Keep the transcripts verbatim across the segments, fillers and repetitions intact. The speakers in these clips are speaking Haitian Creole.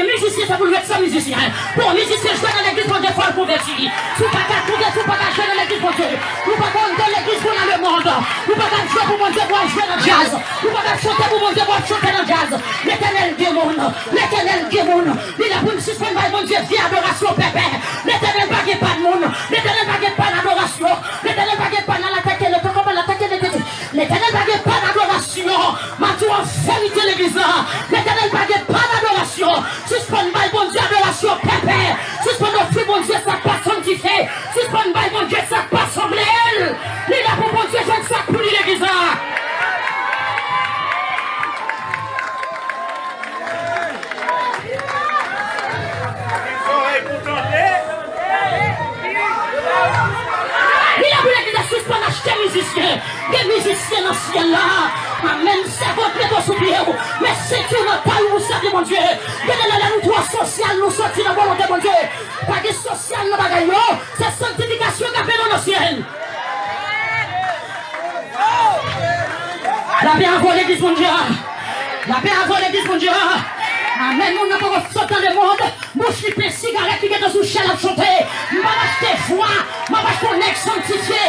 Mizisyen, se pou l ret san mizisyen. Pou yon mizisyen jwe nan legliz Bondye, fò l konvèti. Si w pa ka konvèti, si w pa ka jwe nan legliz Bondye, ou pa ka anndan legliz pou nan lemonn. Ou pa ka jwe pou Bondye, pou w al jwe nan djaz. Ou pa ka chante pou Bondye, pou w al chante nan djaz. Letènèl gen moun. Letènèl gen moun. Li la pou n sispann bay Bondye vye adorasyon pèpè. Letènèl pa gen pa moun. Letènèl pa gen pa adorasyon. Letènèl pa gen pa nan latèt ke letan kòman latèt ke letan. Letènèl pa gen pa adorasyon. M ap di w an verite legliz la. Letènèl pa gen pa adorasyon. Sispann bay Bondye adorasyon pèpè. Sispann ofri Bondye sa k pa sanntifye. Sispann bay Bondye sa k pa sanble l. Li la pou Bondye jwenn sa k pou li legliz la. Li la pou legliz la sispann achte mizisyen. Gen mizisyen nan syèl la. Amèn. Sèvant, mete w sou pye w. Met senti w nan tay ou pou sèvi Bondye. Gen de lè nou twò sosyal, nou soti nan volonte Bondye. Pa gen sosyal nan bagay yo. Se sanktifikasyon k ap mennen w nan syèl. Lapè avè w legliz Bondye a. Lapè avè w legliz Bondye a. Amèn. Moun nan poko sot nan lemonn. Bouch li plen sigarèt, li gentan sou chè, l ap chante. M p ap achte vwa, m ap achte yon nèg sanntifye.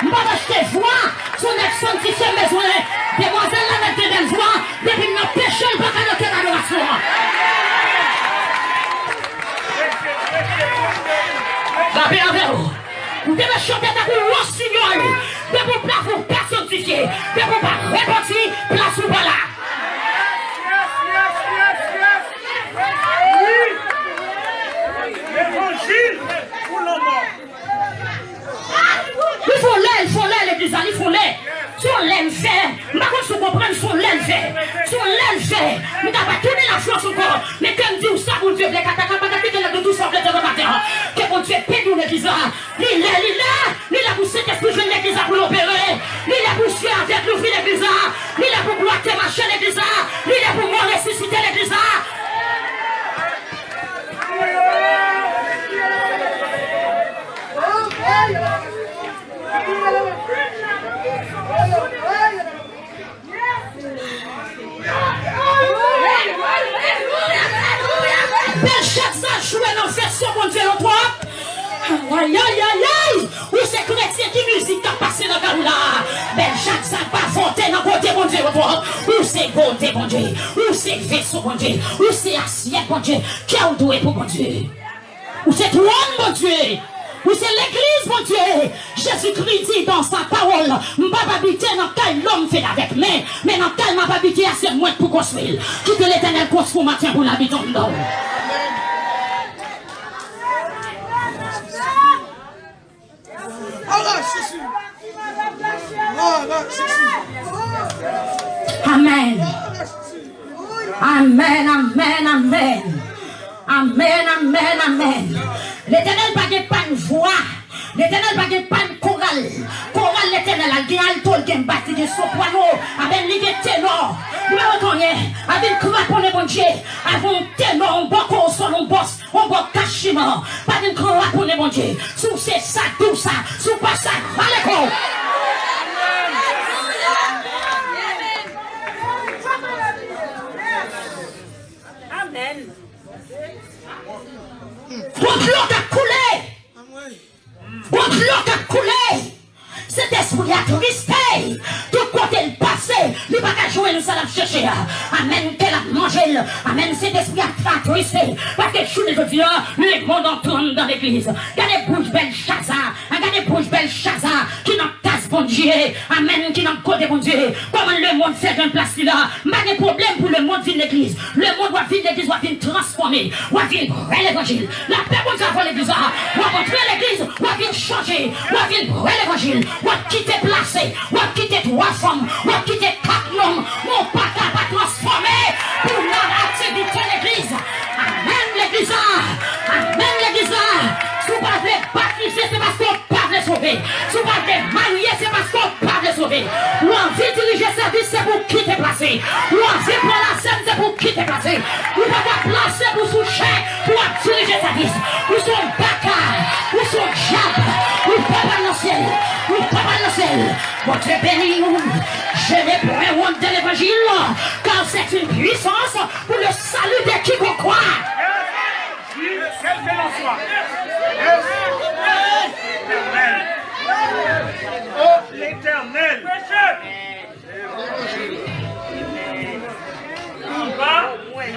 M p ap achte vwa, se yon nèg sanntifye m bezwen. Demwazèl la mèt gen bèl vwa, depi l nan peche, l pa ka nan kè adorasyon an. Lapè avè w. Ou te dwe chante tankou yon sinyòl. Depi w pa, ou pa sanntifye. Depi w pa repanti, plas ou pa la. Levanjil pou lanmò. Li fon lè, li fon lè, legliz la, li fon lè. Se yon lè l fè. M pa konn si w konprann, se yon lè l fè. Se yon lè l fè. M ka pa tounen lafrans ankò. Men ke m di w sa Bondye vle, kata ka pa kite lè de tou sa w vle de nan maten an. Ke Bondye beni w legliz la. Li lè, li lè. Li lè pou Sentespri jwenn legliz la pou l opere. Li lè pou zye avèg louvri legliz la. Li lè pou bwate mache legliz la. Li lè pou mò resisite legliz la. Bèlchazza jwe nan vèsyon Bondye yo twòp. Ayayayay! Ou se kretyen ki mizik k ap pase nan kay ou la. Bèlchazza pa vote nan kote Bondye yo twòp. Ou se kote Bondye. Ou se veso Bondye. Ou se asyèt Bondye. Kè w dwe pou Bondye. Ou se twòn Bondye. Ou se legliz Bondye. Jezikri di dans sa pawòl, m p ap abite nan kay lòm fè avèk men, men nan kay m ap abite a, se mwen k pou konstwi l. Kite Letènèl konstwi w maten pou l abite anndan w. Amèn. Amèn, amèn, amèn. Amèn, amèn, amèn. Letènèl pa gen pa n vwa. Letènèl pa gen pa n koral. Koral Letènèl la, l gen alto, l gen bas, li gen soprano. Amèn, li gen tenò. Li pa wè konyen. A vin kraponnen Bondye. Avè yon tenò, yon bò konsòl, yon bòs, yon bò kachiman. Pa vin kraponnen Bondye. Si w se sa, di w sa. Si w pa sa, rale kò w. Amèn. Gon dlo k ap koule. Gon dlo k ap koule. Sentespri a triste. Tout kote l pase, li pa ka jwenn sa l ap chèche a. Amèn, kè l ap manje l. Amèn, Sentespri a atriste. Paske jounen jodi a, lemonn antre anndan legliz. Gade bouch Bèlchazza. Gade bouch Bèlchazza ki nan kas Bondye. Amèn, ki nan kote Bondye. Kòman lemonn fè jwenn plas li la? M pa gen pwoblèm pou lemonn vin legliz. Lemonn w ap vin legliz, w ap vin transfòme, w ap vin prè levanjil. Lapè Bondye avè w legliz la. W ap antre legliz, w ap vin chanje, w ap vin prè levanjil. W ap kite plase, w ap kite twa fanm, w ap kite kat nonm. Men w pa ka pa transfòme pou nan aktivite legliz. Amèn legliz la. Amèn legliz la. Si w pa vle batize, se paske w pa vle sove. Si w pa vle marye, se paske w pa vle sove. Ou anvi dirije sèvis, se pou w kite plase. Ou anvi pran lasèn, se pou w kite plase. Ou pa ka plase pou sou chè pou w ap dirije sèvis. Ou se yon baka, ou se yon dyab, ou pa pral nan syèl, ou pa pral nan syèl. Bondye beni w. Je n'ai point honte de l'évangile, car c'est une puissance pour le salut de quiconque croit. L'Éternel. Oh, l'Éternel.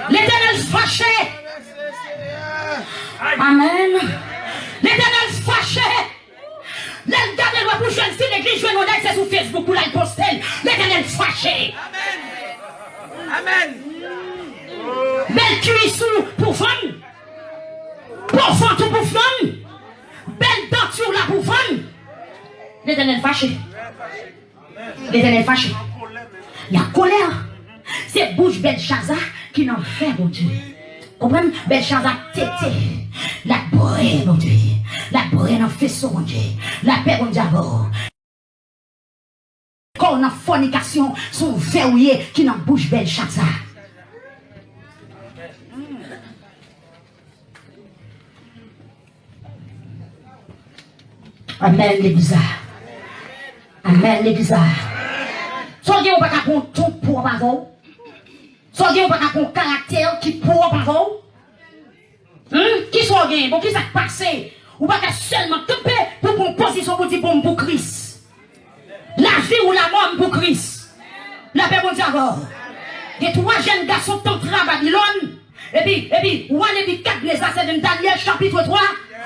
Letènèl fache. Amèn. Letènèl fache. Lè l gade lwa pou jwenn fi legliz jwenn yon nèg se sou Facebook pou l al poste l. Letènèl fache. Amèn. Bèl kuis ou pou vann. Po vant ou pou vann. Bèl danti w la pou vann. Letènèl fache. Letènèl fache. Li an kolè. Se bouch Bèlchaza ki nan vè Bondye. Konprann? Bèlchaza tete. L ap bwè Bondye. L ap bwè nan veso Bondye. Lapè Bondye avè w. Kò w nan fònikasyon, se yon vè ou ye ki nan bouch Bèlchaza. Amèn, legliz la. Amèn, legliz la. Sa w gen, ou pa ka pran yon twoup pwòp avè w? Sa w gen, ou pa ka pran yon karaktè ki pwòp avè w? Hum? Kisa w gen? Bon, kisa k pase? Ou pa ka sèlman kanpe pou pran yon pozisyon pou di, bon, m pou Kris. Lavi ou lamò, m pou Kris. Lapè Bondye avè w. Gen twa jèn gason tantra Babilòn. Epi, epi, wa Nebikadneza, se nan Danyèl chapit twa,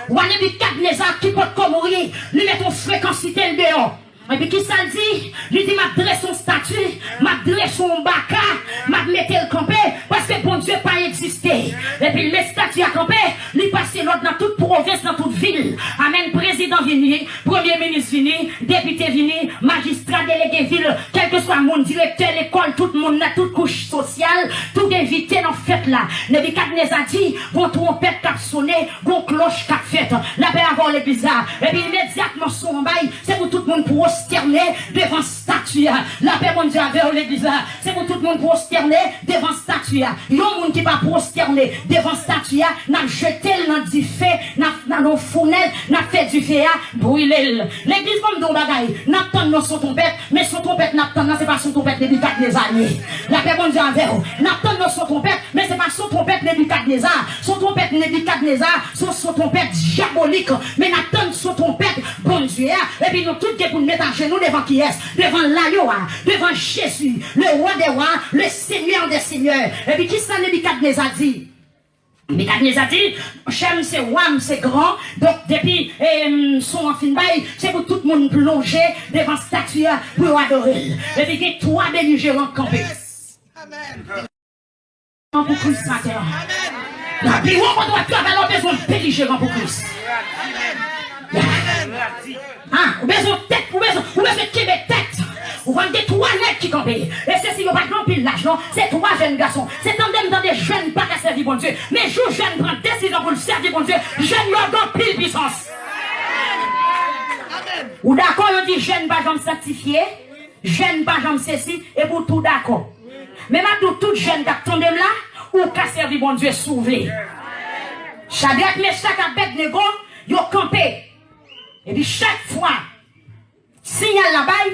wa Nebikadneza ki potko mouri, li met yon frekansite l deyò. Epi kisa l di? Li di, m ap drese yon estati, m ap drese yon baka, m ap mete l kanpe, paske Bondye pa egziste. Epi l met estati a kanpe, li pase lòd nan tout pwovens, nan tout vil. Amèn. Prezidan vini, premye minis vini, depite vini, majistra, delege vil, kèlkeswa moun, direktè lekòl, tout moun nan tout kouch sosyal, tout envite nan fèt la. Nebikadneza di, gon twonpèt k ap sonnen, gon kloch k ap fèt. Lapè avè w, legliz la. Epi imedyatman, son an bay, se pou tout moun pwostène devan estati a. Lapè Bondye avè w, legliz la. Se pou tout moun pwostène devan estati a. Yon moun ki pa pwostène devan estati a, n ap jete l nan dife, n ap, nan yon founèt, n ap fè dife a brile l. Legliz, ban m di w yon bagay, n ap tann yon son twonpèt, men son twonpèt n ap tann nan, se pa son twonpèt Nebikadneza li ye. Lapè Bondye avè w. N ap tann yon son twonpèt, men se pa son twonpèt Nebikadneza. Son twonpèt Nebikadneza, se yon son twonpèt dyabolik. Men n ap tann son twonpèt Bondye a. Epi nou tout gen pou n met ajenou devan kiyès? Devan layo a, devan Jezi, le roi des rois, le seigneur des seigneurs. Epi kisa Nebikadneza di? Nebikadneza di, monchè, m se wa, m se gran. Donk, depi, em, son an fin bay, se pou tout moun plonje devan estati a pou yo adore l. Epi gen twa belijeran k kanpe. Amèn. Pou Kris maten an. Nan biwo kote w ap travay la, ou bezwen belijeran pou Kris. Ah, ou bezwen tèt, ou bezwen, ou bezwen kenbe tèt. Ou konn gen twa nèg ki kanpe. E se si yo pa gen anpil laj non, se twa jèn gason. Se tande m tande jèn pa ka sèvi Bondye. Men jou jèn pran desizyon pou l sèvi Bondye, jèn yo gen anpil pisans. Ou dakò yo di jèn pa janm sanktifye? Jèn pa janm sesi, epi w tou dakò. Men m ap di w, tout jèn k ap tande m la, ou ka sèvi Bondye si w vle. Chadrak, Mechak, Abèdnego, yo kanpe. Epi chak fwa siyal la bay,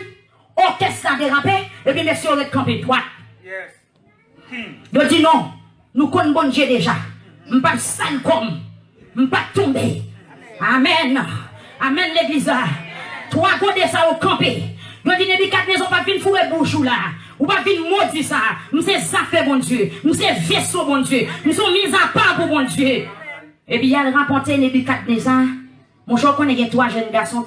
òkès la derape, epi mesye yo ret kanpe dwat. Yo di, non, nou konn Bondye deja. M p ap sal kò m. M p ap tonbe. Amèn. Amèn, legliz la. Twa gode sa yo kanpe. Yo di, Nebikadneza, ou p ap vin foure bouch ou la. Ou p ap vin modi sa. M se zafè Bondye. M se veso Bondye. M se yon mizapa pou Bondye. Epi y al rapòte Nebikadneza. Monchè, ou konnen gen twa jèn gason,